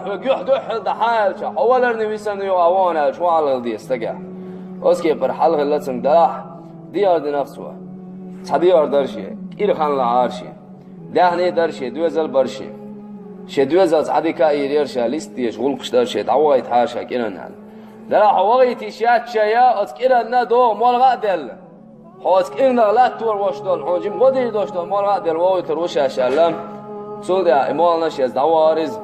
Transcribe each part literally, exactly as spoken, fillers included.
хьоьга юьхь дуьхьал дан хьан аьлча, хьо валарна висарна юкъа вон аьлча, вон хьалхадийса стага. Оцу кепара хьалхалла цунга, делахь, дехар динарх цо. Цхьа дехар дара шен, кӀира хан лахьара шен. Даьхни дара шен, доьзал бара шен. Шен доьзалца Ӏадика а йийр яра ша, лист дезаш гӀуллакхаш дара шен, дӀавахийтахьара ша кӀиранна аьлла. Делахь, хьо вахийта йиш яц шен, я оцу кӀиранна догӀу молха а делла. Хьо оцу кӀирнах латтор вош долу, хьуна жима гӀо дийр долуш долу молха а делла вохуьйтур ву шаьш аьлла. Цул тӀаьхьа и молханаш еза дӀавахара иза.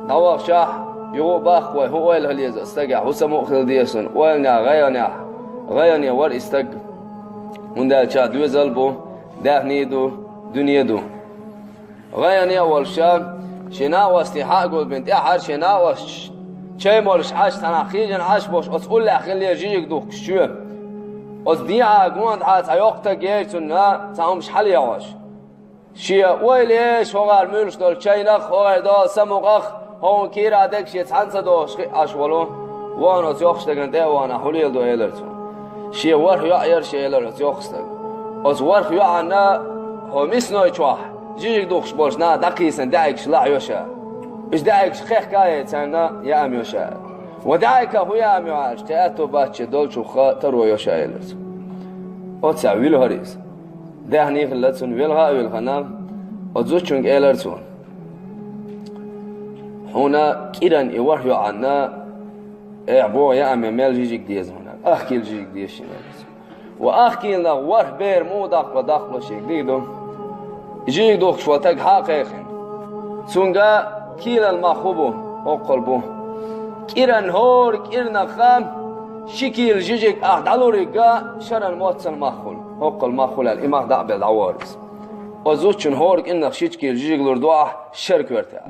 ДӀавахчахь, юха а баккха вай, хӀун ойла хила еза оцу стагехь, хӀун самукъа хила деза шуна, ойланехь, гӀайгӀанехь, гӀайгӀане вара и стаг. ХӀунда аьлча доьзал бу, даьхни ду, дуьне ду. ГӀайгӀане а волуш, шен накъостий хьа а гулбина, тӀаьххьара шен накъосташ чай молуш Ӏаш, цхьанхьа хиъна Ӏаш болуш, оцу уллехь хилла жижиг духкуш чоь. Оцу дехьа гонаха цхьа йоккха стаг яра цунна, цхьа хӀумаш хьалаехьош. Шен ойла еш, хӀокхара муьйлуш долу чайнах, хӀокхара долу самукъах, хӀокхуьнан кийрахь дерг шен цхьаьна ца догӀуш хиъна Ӏаш волу, вахана оцу йоккхачу стагана тӀе а вахана, хьулийла ду элира цо. Шен ворхӀ йоӀ яра шен, элира оцу йоккхачу стага. Оцу ворхӀ йоӀанна хьо миснойчохь жижиг духкуш болчу наха дӀакхийсина даьӀигаш лахьайо ша. Уьш даьӀигаш кхехка а яй царна яам йо ша. Ва даьӀигах хӀун яам йо аьлча, кхин аьтто бац шен долчух таро йо ша, элира цо. Оццехь вилхара иза. Даьхни хилла цунна, велха а вилхана, оцу зудчуьнга элира цо: «Хьуна кӀиран и ворхӀ йоӀанна, э, боху яам йо, мел жижиг деза хьуна. Ах кийла жижиг деза шена», элира цо. Ва ах кийла нах ворхӀ бер муха даккхало, даккхало шега дийр ду. Жижиг духкуш волу стаг хьа а кхайкхина. Цуьнга кийлан мах хӀун бу, хӀоккхул бу. КӀиран хӀора кӀирнахха ши кийла жижиг ахь дӀалуриг а шаран моццан мах хуьлу, хӀоккхул мах хуьлу аьлла, и мах дӀа а белла дӀавахара иза. Оцу зудчун хӀора кӀирнах ши кийла жижиг лур ду ахь шер коьртехь.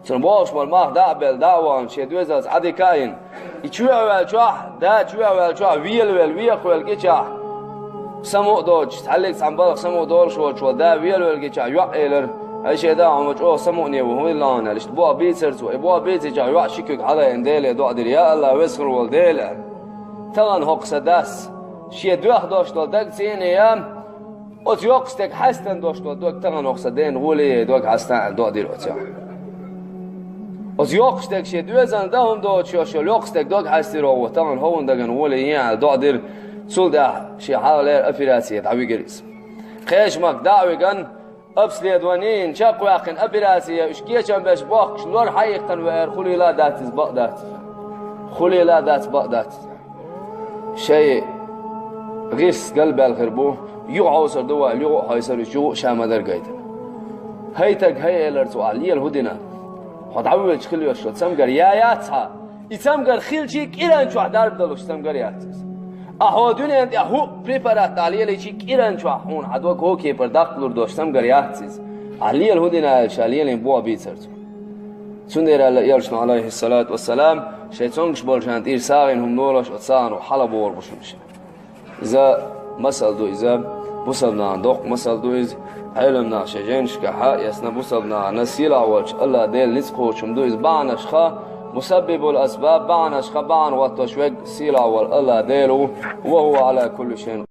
Цунна бохуш болу мах дӀа а белла, дӀа а вахана, шен доьзалца Ӏадика а йина. И чоьхьа ваьллачохь, да чоьхьа ваьллачохь, велавелла, вехавелла гичахь, самукъа доцуш, цхьаьллиг цхьана балха самукъа долуш волчу волу да велавелла гичахь, йоӀа элира: «ХӀай шен да, хьо ма чӀогӀа самукъане ву, хӀун хилла хьуна?» аьлла. Иштта боху бийцара цо. И боху бийцичахь, йоӀа ши куьг хьалаайина Деле доӀа дира: «Я АллахӀ, веза хир волу Дела, тахана хӀокху сан дас шен доьхна долуш долу даг цӀийнан ян, оцу йоккхачу стеган хьаьстина долуш долу дог тахана хӀокху сан ден гӀоле яй дог хьаьстина», аьлла доӀа дира оцу йоӀа. Оцу йоккхачу стеган шен доьзална дан хӀума доцуш йолу йоккха стеган дог хьаьстира хӀокхо, тахана хӀокхуьнан дагана гӀоле яй аьлла доӀа дира. Цул тӀаьхьа шен хьалхалера операци дӀавигира иза. Кхечу махка дӀа а вигна, обследование йина, чекхваьккхина, операци яй, уьш кечам беш бохкуш лор хьаиккхина веара, хулийла а дац иза, бакъ дац иза. Хулийла а дац, бакъ дац иза. Шайн гӀирс галбаьлла хир бу, юха хьовсур ду вай, юха а хьовсур, уьш юха а ша ма-дарра гайтина. «ХӀай стаг, хӀай, — элира цо, — ахь лела хӀун дина? Хьо дӀавоьлча хила йолуш йолу цамгар яц хьан? И цамгар хилчий, кӀиран чохь дарба далуш цамгар яц иза. Ахь хӀокху дуьнен тӀехь хӀуъа препарат ахь лелийчий, кӀиран чохь хьуна хьан дог хӀокху кепара даккха лур долуш цамгар яц иза. Ахь лела хӀун дина?» аьлла, ша лелийна боху бийцара цо. Цундела аьлла элчано, Ӏалайхиссалату вассалам, шайн цомгуш болчарна тӀера сагӀина хӀума лолош, оцу сагӀано хьалабогӀур бу шуна ша. Иза масал ду, иза бусалба нахана доккха масал ду иза. Ӏеламнаха шайн жайнашкахь а эцна, бусалба нахана сийлахь волчу АллахӀ Делан ницкъ кхочуш хӀума ду иза. Бахьанашха, мусаббибул асбаб, бахьанашха бахьана хӀоттош верг сийлахь волу АллахӀ Дела ву, ва хӀува Ӏала кулли шайин